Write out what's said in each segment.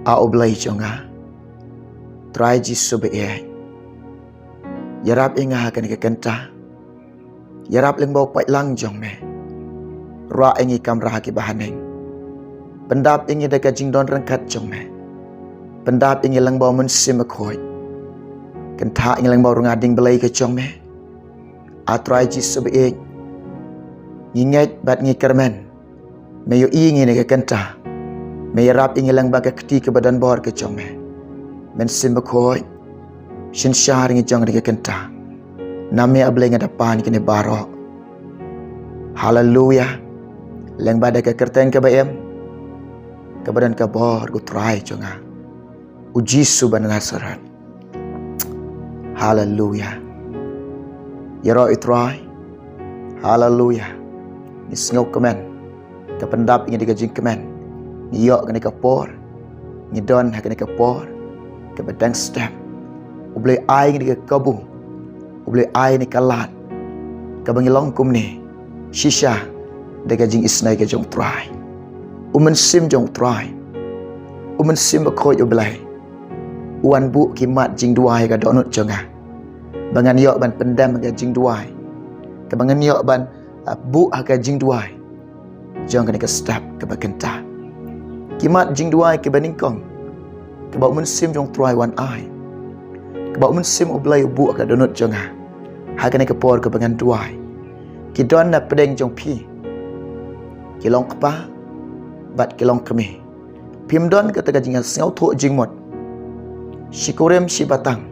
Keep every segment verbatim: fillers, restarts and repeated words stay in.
A U Blei jong nga, Trai Jisu ba ïeit, ïarap ïa nga ha kane ka kynta. Ïarap lyngba u paidlang jong me. Ruh ïa ngi kamra ha ki bahaneng. Pyndap ïa ngi da ka jingdon ryngkat jong me. Pyndap ïa ngi lyngba u Mynsiem Bakhuid. Kynthah ïa ngi lyngba u rnga ding Blei ka jong me. A Trai Jisu ba ïeit, ngi ngeit bad ngi kyrmen me ïohi ïa ngi ha kane ka kynta. Me ïarap ïa ngi lyngba ka kti kaba don bor ka jong me. Mynsiem Bakhuid, synshar ïa ngi jong kane ka kynta. Na me A Blei nga da pan ïa kine baroh. Haleluya. Lyngba da ka kyrteng kaba im, kaba don ka bor, ko Trai jong nga, U Jisu ba na Nasareth. Haleluya. Ïaroh ïa U Trai. Haleluya. Ngi sngewkmen. Ka pyndap ïa ngi da ka jingkmen. Ngi ïoh kane ka por. Ngi don ha kane ka por kaba dang step. U Blei ai ïa ngi da ka kabu. U Blei ai ïa ngi ka lad kaba ngi long kumne. Shisha da ka jingisnei ka jong U Trai. U Mynsiem jong U Trai. U Mynsiem Bakhuid U Blei. U wan buh ki mat jingduwai ha ka dohnud jong nga. Ba ngan ïoh ban pyndem ha ka jingduwai. Kaba ngan ïoh ban, ah, buh ha ka jingduwai jong kane ka step kaba kynta. Ki mat jingduwai kiba nyngkong, kaba U Mynsiem jong U Trai u wan ai. Kaba U Mynsiem U Blei u buh ha ka dohnud jong nga. Ha kane ka por kaba ngan duwai. Ki don na pdeng jong phi. Ki long kpa bad ki long kmie. Phim don kata ka jingïasngewthuh jingmut shi kurim shi batang.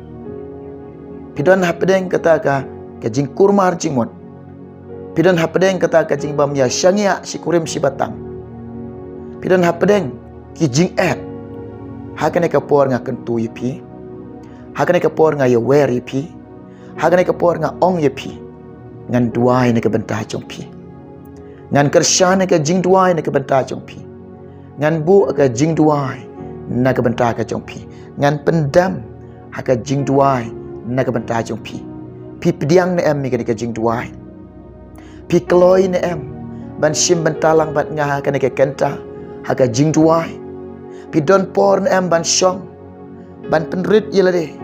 Phi don hapdeng kata ka, ka jingkulmar jingmut. Phi don hapdeng kata ka jingbym ïashaniah shi kurim shi batang. Phi don hapdeng ki jingeh. Ha kane ka por nga kyntu ïa phi. Ha kane ka por nga ïawer ïa phi. Ha kane ka por nga ong ïa phi. Ngan duwai na ka bynta jong phi. Ngan kyrshan ha ka jingduwai na ka bynta jong phi. Ngan buh ha ka jingduwai na ka bynta ka jong phi. Ngan pyndem ha ka jingduwai na ka bynta jong phi. Phi pdiang ne em ïa kane ka jingduwai? Phi kloi ne em ban shim bynta lang bad nga ha kane ka kynta ha ka jingduwai? Phi don por ne em ban shong, ban pynrit ïa lade,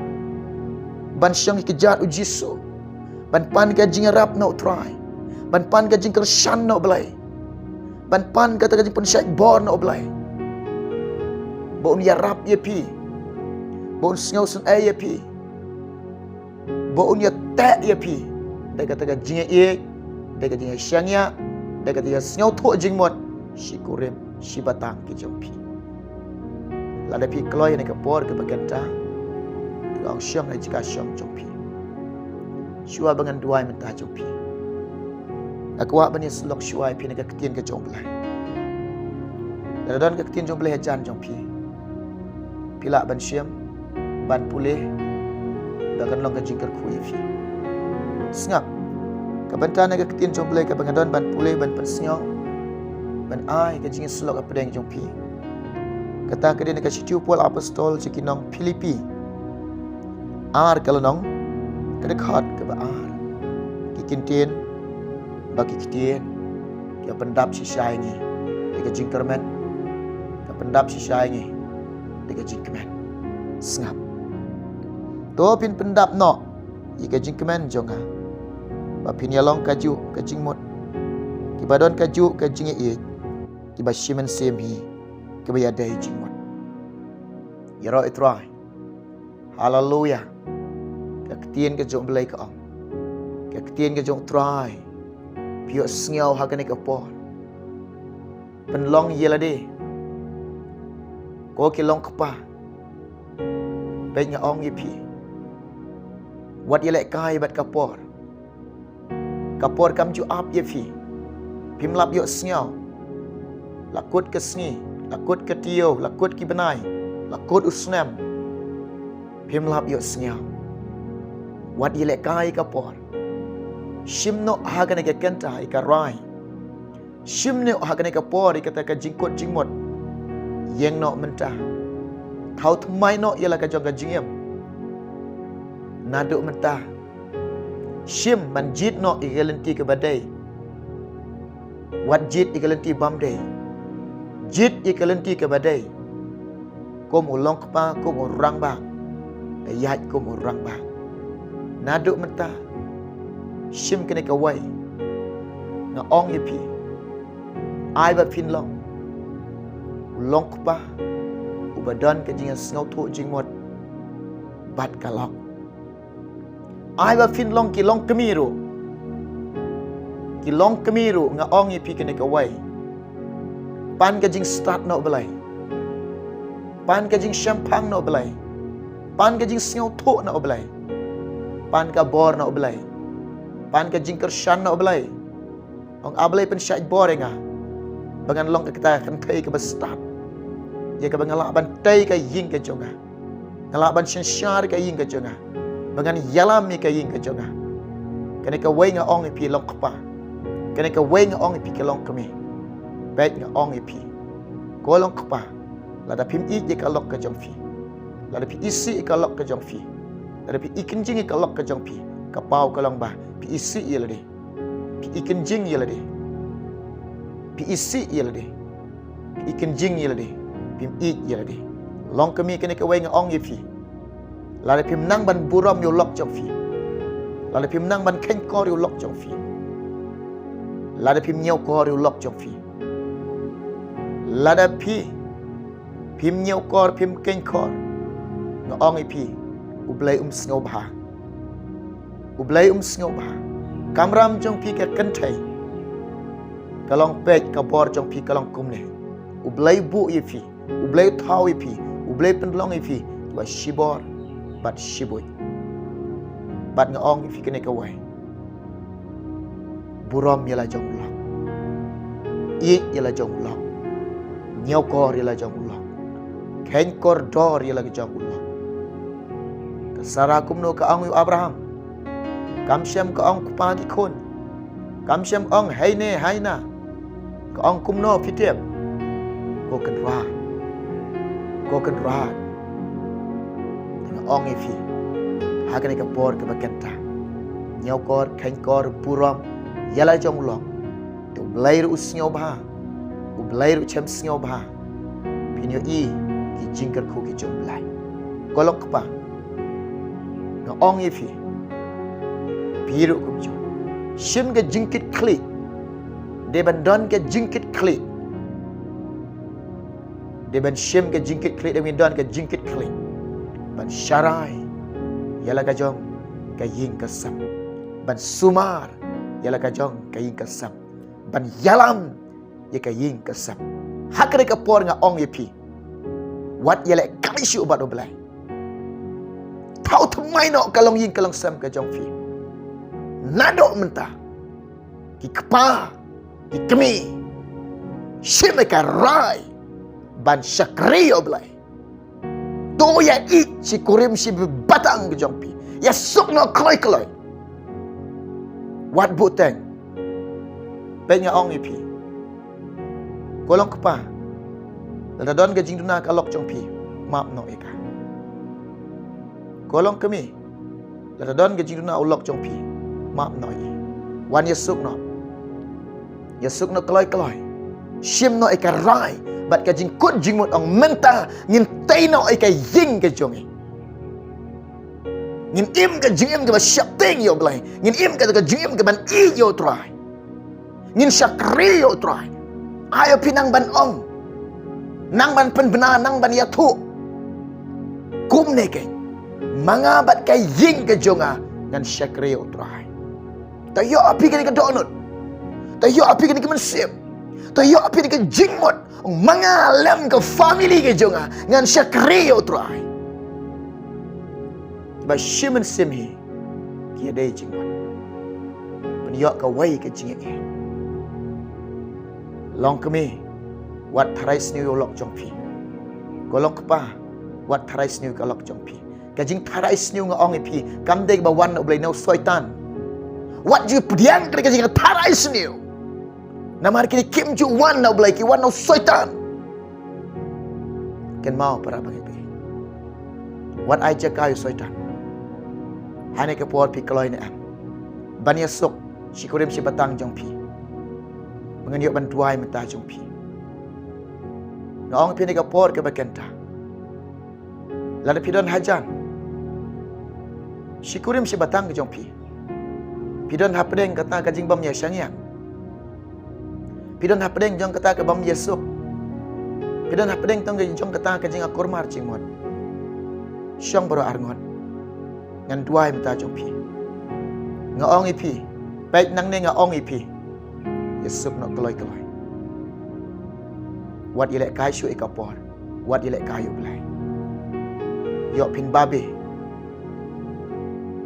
ban shong ïa ka kjat U Jisu, ban pan ka jingïarap na U Trai, ban pan ka jingkyrshan na U Blei, ban pan kata ka jingpynshait bor na U Blei, ba un ïarap ïa phi, ba un sngewsynei ïa phi, ba un ïateh ïa phi da kata ka jingïaieit, da ka jingïashaniah, da kata ka jingïasngewthuh jingmut shi kurim shi batang ki jong phi. Lada phi kloi ha kane ka por kaba kynta, to ong shong ha ka jaka shong jong phi. Shuwa ba ngan duwai mynta jong phi, nga kwah ban ïasyllok shuwa ïa phi na ka ktien ka jong U Blei. Lada don ka ktien jong U Blei hajan jong phi, phi lah ban shim, ban pule, ba kan long ka jingkyrkhu ïa phi. Sngap, ka bynta na ka ktien jong U Blei kaba nga don ban pule, ban pynsngew, ban ai ka jingïasyllok hapdeng jong phi. Kata ka dei na ka shithi u Paul Apostol sha ki nong Philippi, ar ka lynnong, ka dkhot kaba ar. Ki ktien, ba ki ktien ki pyndap shisha ïa ngi da ka jingkyrmen, ki pyndap shisha ïa ngi da ka jingkmen. Sngap. To phin pyndap noh ïa ka jingkmen jong nga, ba phin ïalong kajuh ka jingmut, kiba don kajuh ka jingïaieit, kiba shi mynsiem hi, kiba ïadei jingmut. Ïaroh ïa U Trai. Haleluya. Ka ktien ka jong U Blei ka ong, ka ktien ka jong U Trai, phi ïohsngew ha kane ka por. Pynlong ïa lade, ko ki long kpa. Peit nga ong ïa phi, wat ïalehkai bad ka por. Ka por kam ju ap ïa phi. Phim lah ïohsngew. La kut ka sngi, la kut ka taïew, la kut ki bnai, la kut u snem, phim lah ïohsngew. Wat ïalehkai ïa ka por. Shim noh ha kane ka kynta ïa ka rai. Shim noh ha kane ka por ïa kata ka jingkut jingmut. Ïeng noh mynta. Thaw thymmai noh ïa la ka jong ka jingim. Naduh mynta, shim ban jied noh ïa ka lynti kaba dei. Wat jied ïa ka lynti bym dei. Jied ïa ka lynti kaba dei. Kum u long kpa, kum u rangbah. Ïaid kum u rangbah. Naduh mynta, shim kane kawei, nga ong ïa phi, ai ba phin long u long kpa uba don ka jingsngewthuh jingmut bad ka lok. Ai ba phin long ki longkmie ruh. Ki longkmie ruh, nga ong ïa phi kane kawei. Pan ka jingstad na U Blei, pan ka jingshemphang na U Blei, pan ka jingsngewthuh na U Blei, pan ka bor na U Blei, pan ka jingkyrshan na U Blei. Ong, A Blei, pynshait bor ïa nga ba ngan long ka kata ka kynthei kaba stad, ïa kaba nga lah ban tei ka ïing ka jong nga, nga lah ban synshar ka ïing ka jong nga, ba ngan ïalam ïa ka ïing ka jong nga. Kane kawei, nga ong ïa phi, long kpa. Kane kawei, nga ong ïa phi, ka longkmie. Peit, nga ong ïa phi, ko long kpa, lada phim ïeit ïa ka lok ka jong phi, lada phi isih ïa ka lok ka jong phi, lada phi i kynjing ïa ka lok ka jong phi, ka paw ka long ba phi isih ïa lade, phi i kynjing ïa lade, phi isih ïa lade, phi i kynjing ïa lade, phim ïeit ïa lade. Longkmie, kane kawei, nga ong ïa phi, lada phim nang ban burom ïa u lok jong phi, lada phim nang ban kheiñkor ïa u lok jong phi, lada phim ñiewkor ïa u lok jong phi, lada phi phim ñiewkor, phim kheiñkor, nga ong ïa phi, U Blei um sngewbha. U Blei um sngewbha. Kamram jong phi ka kynthei ka long, peit, ka bor jong phi ka long kumne. U Blei buh ïa phi, U Blei thaw ïa phi, U Blei pynlong ïa phi kiba shibor bad shibuit. Bad nga ong ïa phi kane kawei, burom ïa la jong u lok, ïeit ïa la jong u lok, ñiewkor ïa la jong u lok, kheiñkor dor ïa la jong u lok. Ka Sara kumno ka ong ïa u Abraham? Kam shym ka ong, kpa ki khun. Kam shym ong, hei ne, hei na. Ka ong kumno, phi tip? Ko Kynrad, ko Kynrad, nga ong ïa phi, ha kane ka por kaba kynta, ñiewkor, kheiñkor, burom ïa la jong u lok. Te U Blei ruh u sngewbha, U Blei ruh u shem sngewbha. Phin ïohi ki jingkyrkhu ki jong U Blei. Ko long kpa, nga ong ïa phi, phi ruh kumjuh, shim ka jingkitkhlieh. Dei ban don ka jingkitkhlieh. Dei ban shim ka jingkitkhlieh, dei ban don ka jingkitkhlieh ban sharai ïa la ka jong ka ïing ka sem, ban sumar ïa la ka jong ka ïing ka sem, ban ïalam ïa ka ïing ka sem. Ha kane ka por nga ong ïa phi, wat ïaleh kali shuh bad U Blei. Thaw thymmai noh ka longïing ka longsem ka jong phi. Naduh mynta, ki kpa, ki kmie, shim ïa ka rai ban shakri ïa U Blei. To ïa ïeit shi kurim shi batang ka jong phi. Ïa suk noh kloi kloi. Wat buhteng. Peit nga ong ïa phi, ko long kpa, lada don ka jingduna ka lok jong phi, map noh ïa ka. Ko long kmie, lada don ka jingduna u lok jong phi, map noh ïa i. Wan ïa suk noh. Ïa suk noh kloi kloi. Shim noh ïa ka rai bad ka jingkut jingmut, ong mynta ngin tei noh ïa ka ïing ka jong ngi. Ngin im ka jingim kaba sheptieng ïa U Blei. Ngin im ka, ka jingim kaban ïeit ïa U Trai. Ngin shakri ïa U Trai. Aïu phi nang ban ong, nang ban pynbna, nang ban ïathuh. Kumne keiñ, ma nga bad ka ïing ka jong nga ngan shakri ïa U Trai. To ïoh phi kane ka dohnud. To ïoh phi kane ka mynsiem. To ïoh phi kane ka jingmut. Ong ma nga lem ka family ka jong nga ngan shakri ïa U Trai. Kiba shim mynsiem hi ki ïadei jingmut. Pynïoh kawei ka jingeh. Long kmie, wat tharai sniew ïa u lok jong phi. Ko long kpa, wat tharai sniew ïa ka lok jong phi. Ka jingtharai sniew nga ong ïa phi, kam dei kaba wan na U Blei, na u Soitan. Wat ju pdiang ka jingtharai sniew. Namar kine kim ju wan na U Blei, ki wan na u Soitan. Kynmaw para bangeit, wat ai jaka ïa u Soitan. Hangne ka por phi kloi ne em ban ïa suk shi kurim shi batang jong phi, ba ngan ïoh ban duwai mynta jong phi. Nga ong phi ne ka por kaba kynta, Lada phi don hajan, shi kurim shi batang ka jong phi, phi don hapdeng kata ka jingbym ïashaniah. Phi don hapdeng jong kata ka bym ïasuk. Phi don hapdeng tang ka jong kata ka jingakurmar jingmut. Shong baroh arngut. Ngan duwai mynta jong phi. Nga ong ïa phi. Peit nangne nga ong ïa phi. Ïasuk noh kloi kloi. Wat ïalehkai shuh ïa ka por. Wat ïalehkai ïa U Blei. Ïoh phin babe.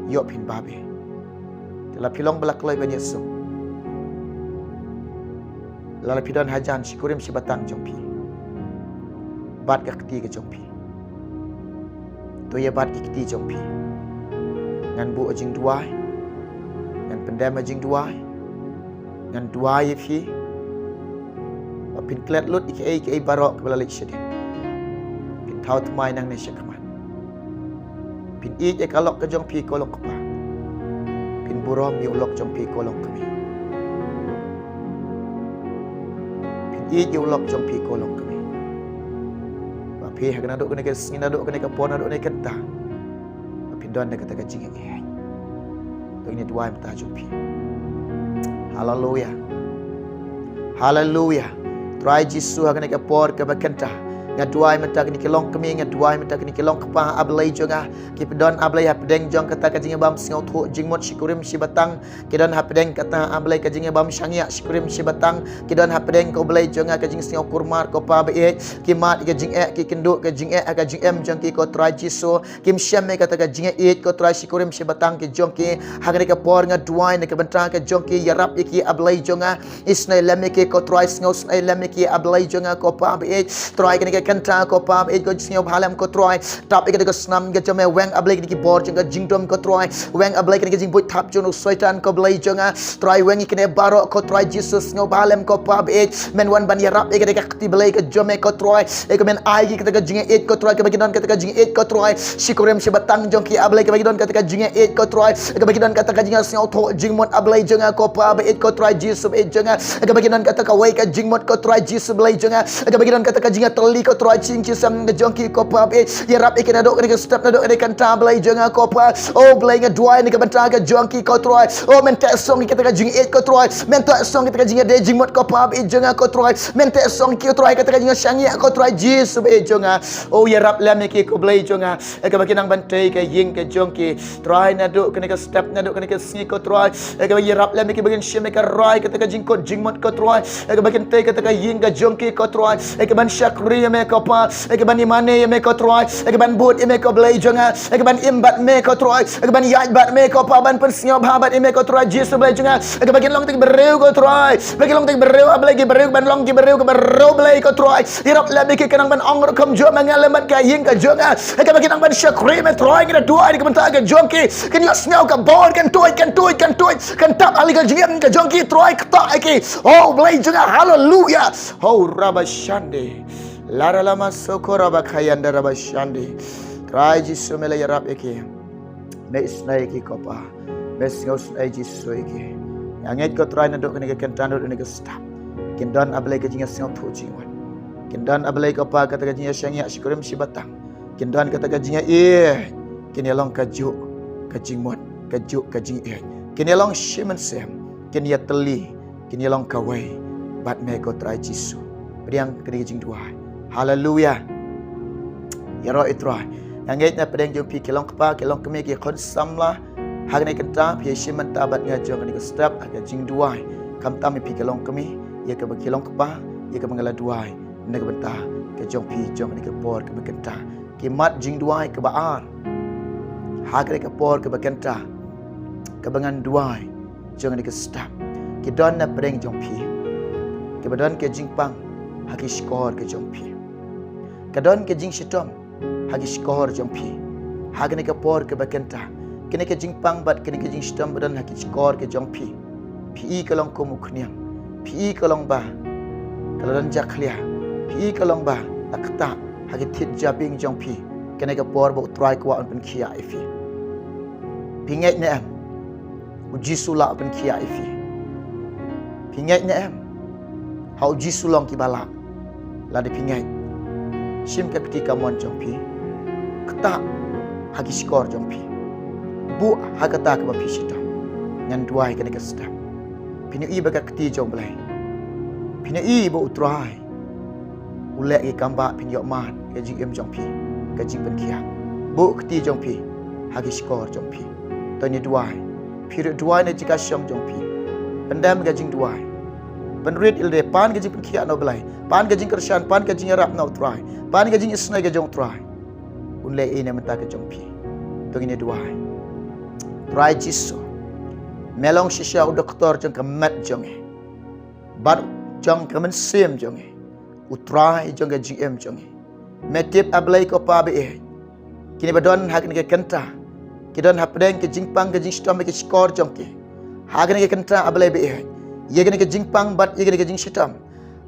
Ïoh phin babe. Te la phi long ba la kloi ban ïasuk. Lada phi don hajan shi kurim shi batang jong phi. Bat ka kti ka jong phi. To ïa bat ki kti jong phi. Ngan buh jingduwai. Ngan pyndem jingduwai. Ngan duwai ïa phi. Ba phin klet lut ïa kiei kiei baroh kiba la leit shadien. Phin thaw thymmai nangne shakhmat. Phin ïeit ïa ka lok ka jong phi ko long kpa. Phin burom ïa u lok jong phi ko long kmie. Phin ïeit ïa u lok jong phi ko long kmie. Ba phi ha kane naduh kane ka sngi naduh kane ka por naduh kane ka kynta. Ba phin don da kata ka jingïeit. To ngin duwai mynta jong phi. Haleluya. Haleluya. Trai Jisu ha kane ka por kaba kynta. Nga duwai mynta kine ki long kmie, nga duwai mynta kine ki long kpa, A Blei jong nga. Ki don, A Blei, hapdeng jong kata ka jingïabam sngewthuh jingmut shi kurim shi batang. Ki don hapdeng kata, A Blei, ka jingïabam shaniah shi kurim shi batang. Ki don hapdeng, ko Blei jong nga, ka jingsngewkurmar, ko Pa baieit. Ki mad ka jingeh, ki kynduh ka jingeh, ka jingim jong ki, ko Trai Jisu. Kim shem ïa kata ka jingïeit, ko Trai, shi kurim shi batang ki jong ki. Ha kane ka por nga duwai na ka bynta ka jong ki, ïarap ïa ki, A Blei jong nga. Isynei lem ïa ki, ko Trai, sngewsynei lem ïa ki, A Blei jong nga, ko Pa baieit. Trai, kane ka kynta, ko Pa baieit, ko jingsngewbha lem, ko Trai. Tap ïa kata ka snam ka jong me, weng, A Blei, kine ki bor jong ka jingdum, ko Trai. Weng, A Blei, kane ka jingbuit thap jong u Soitan, ko Blei jong nga. Trai, weng ïa kine baroh, ko Trai Jisu, sngewbha lem, ko Pa baieit. Men wan ban ïarap ïa kata ka kti Blei ka jong me, ko Trai. Ïa ka men ai ki kata ka jingïeit, ko Trai, kaba ki don kata ka jingïeit, ko Trai. Shi kurim shi batang jong ki, A Blei, kaba ki don kata ka jingïeit, ko Trai. Kaba ki don kata ka jingsngewthuh jingmut, A Blei jong nga, ko Pa baieit, ko Trai Jisu baieit jong nga. Kaba ki don kata kawei ka jingmut, ko Trai Jisu Blei jong nga. Kaba ki don kata ka jingïatylli, ko Trai, jingïaseng ka jong ki, ko Pa baieit. Ïarap ïa ki naduh kane ka step, naduh kane ka kynta, Blei jong nga, ko Pa. O Blei, nga duwai na ka bynta ka jong ki, ko Trai. O men teh song ïa kata ka jingïeit, ko Trai. Men teh song ïa kata ka jingïadei jingmut, ko Pa baieit jong nga, ko Trai. Men teh song ïa ki, ko Trai, kata ka jingïashaniah, ko Trai Jisu baieit jong nga. O ïarap lem ïa ki, ko Blei jong nga. Ïa kaba ki nang ban tei ka ïing ka jong ki. Trai, naduh kane ka step, naduh kane ka sngi, ko Trai. Ïa kaba ïarap lem ïa ki ba kin shim ïa ka rai kata ka jingkut jingmut, ko Trai. Ïa kaba kin tei kata ka ïing ka jong ki, ko Trai. Ïa kaban shakri ïa me, ko Pa. Ïa kaban ïamane ïa me, ko Trai. Ïa kaban bud ïa me, ko Blei jong nga. Ïa kaban im bad me, ko Trai. Ïa kaban ïaid bad me, ko Pa, ban pynsngewbha bad ïa me, ko Trai Jisu Blei jong nga. Ïa kaba kin long ki briew, ko Trai. Ba kin long ki briew, A Blei, ki briew, ban long ki briew, ki briew Blei, ko Trai. Ïarap lem ïa ki, kin nang ban ong rukom jong me, nga lem bad ka ïing ka jong nga. Ïa kaba kin nang ban shakri me, Trai, ngi da duwai na ka bynta ka jong ki. Kin ïohsngew ka bor, kan tuid, kan tuid, kan tuid. Kan tap ha la ka jingim ka jong ki, Trai, kata ïa ki. O Blei jong nga, haleluya. O Rabashande. Laralama soko Rabakayanda Rabashande. Trai Jisu, me la ïarap ïa ki. Me isynei ïa ki, ko Pa. Me sngewsynei, Jisu, ïa ki. Nga ngeit, ko Trai, naduh kane ka kynta, naduh kane ka step, kin don, A Blei, ka jingïasngewthuh jingmut. Kin don, A Blei, ko Pa, kata ka jingïashaniah shi kurim shi batang. Kin don kata ka jingïaieit. Kin ïalong kajuh ka jingmut, kajuh ka jingïeit. Kin ïalong shi mynsiem. Kin ïatylli, kin ïalong kawei bad me, ko Trai Jisu. Pdiang kane ka jingduwai. Haleluya. Ïaroh, i Trai. Nga ngeit na pdeng jong phi ki long kpa, ki long kmie, ki khun samla. Ha kane ka kynta phi ïashim bynta bad nga jong kane ka step ha ka jingduwai. Khamtam ïa phi ki long kmie, ïa kaba ki long kpa, ïa kaba nga la duwai na ka bynta ka jong phi jong kane ka por kaba kynta. Ki mat jingduwai kaba ar ha kane ka por kaba kynta kaba ngan duwai jong kane ka step. Ki don na pdeng jong phi kiba don ka jingpang ha ki shkor ka jong phi. Ka don ka jingshitom ha ki shkor jong phi ha kane ka por kaba kynta. Kane ka jingpang bad kane ka jingshitom ba don ha ki shkor ka jong phi. Phi i ka long kum u khñiang. Phi i ka long ba ka la don jakhlia. Phi i ka long ba la ktah ha ki thied jabieng jong phi. Kane ka por ba u Trai kwah un pynkhiah ïa phi. Phi ngeit ne em? U Jisu lah pynkhiah ïa phi. Phi ngeit ne em? Ha u Jisu long kiba lah. Lada phi ngeit, shim ka kti kamon jong phi. ktah ha ki shkor jong phi. Buh ha kata kaba phi shitom. Ngan duwai kane ka step. Phin ïohi ba ka kti jong U Blei. Phin ïohi ba U Trai u leh ki kambah, phin ïohmad ka jingim jong phi, ka jingpynkhiah. Buh kti jong phi ha ki shkor jong phi. To ngin duwai. Phi ruh duwai na jaka shong jong phi. Pyndem ka jingduwai. Pynrit ïalade pan ka jingpynkhiah na U Blei, pan ka jingkyrshan, pan ka jingïarap na U Trai, pan ka jingisynei ka jong U Trai. Un leh ei na mynta ka jong phi. To ngin duwai. Trai Jisu, me long shisha u doktor jong ka met jong ngi bad jong ka mynsiem jong ngi, U Trai jong ka jingim jong ngi. Me tip, A Blei ko Pa ba ïeit, kine ba don ha kane ka kynta, ki don hapdeng ka jingpang ka jingshitom ha ki shkor jong ki. Ha kane ka kynta, A Blei ba ïeit, ïa kane ka jingpang bad ïa kane ka jingshitom,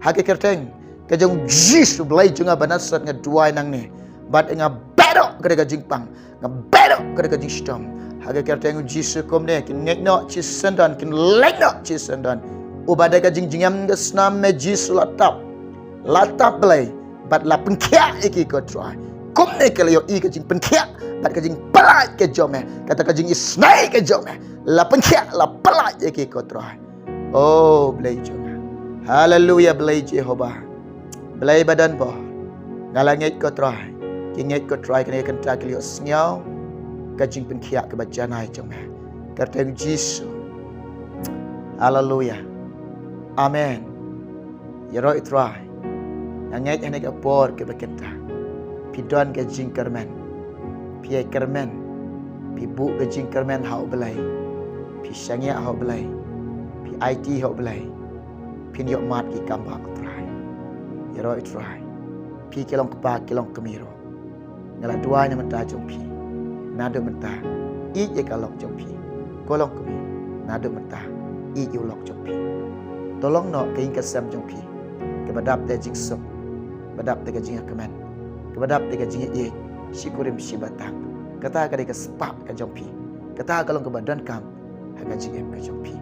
ha ka kyrteng ka jong U Jisu Blei jong nga ba Nasaret, nga duwai nangne. Bad nga bedoh ka da ka jingpang, nga bedoh ka da ka jingshitom. Ha ka kyrteng U Jisu kumne, kin ngeit noh shisyndon, kin leit noh shisyndon. Uba da ka jingjngem ka snam, me Jisu la tap, la tap Blei, bad la pynkhiah ïa ki ko Trai. Kumne ki la ïohi ka jingpynkhiah bad ka jingpyllait ka jong me, kata ka jingisynei ka jong me. La pynkhiah, la pyllait ïa ki ko Trai. O Blei jong nga. Haleluya, Blei Jehobah. Blei ba don bor. Nga la ngeit ko Trai. Ki ngeit ko Trai, kane ka kynta ki la ïohsngew ka jingpynkhiah kaba janai jong me. Kyrteng Jisu. Haleluya. Amen. Ïaroh ïa U Trai. Nga ngeit ha kane ka por kaba kynta phi don ka jingkyrmen. Phi ïai kyrmen. Phi buh ka jingkyrmen ha U Blei. Phi shaniah ha U Blei. Phi aiti ha U Blei. Phin ïohmad ki kambah U Trai. Ïaroh ïa U Trai. Phi ki long kpa ki long kmie ruh. Nga la duwai na mynta jong phi. Naduh mynta, ïeit ïa ka lok jong phi. Ko long kmie, naduh mynta, ïeit ïa u lok jong phi. To long noh ka ïing ka sem jong phi kaba dap da ka jingsuk, ba dap da ka jingïakmen, kaba dap da ka jingïeit shi kurim shi batang. Kata ka dei ka spah ka jong phi. Kata ka long kaba donkam ha ka jingim ka jong phi.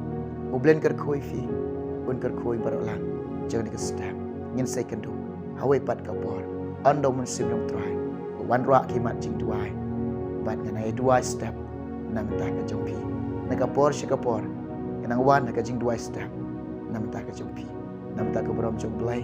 U Blei un kyrkhu ïa phi, un kyrkhu ïa baroh lang jong kane ka step. Ngin sa ïakynduh ha kawei pat ka por. Ynda U Mynsiem Trai u wanrah ki mat jingduwai, bad ngan ïa duwai step na bynta ka jong phi. Na ka por sha ka por ngan wan ha ka jingduwai step na bynta ka jong phi. Na bynta ka burom jong U Blei,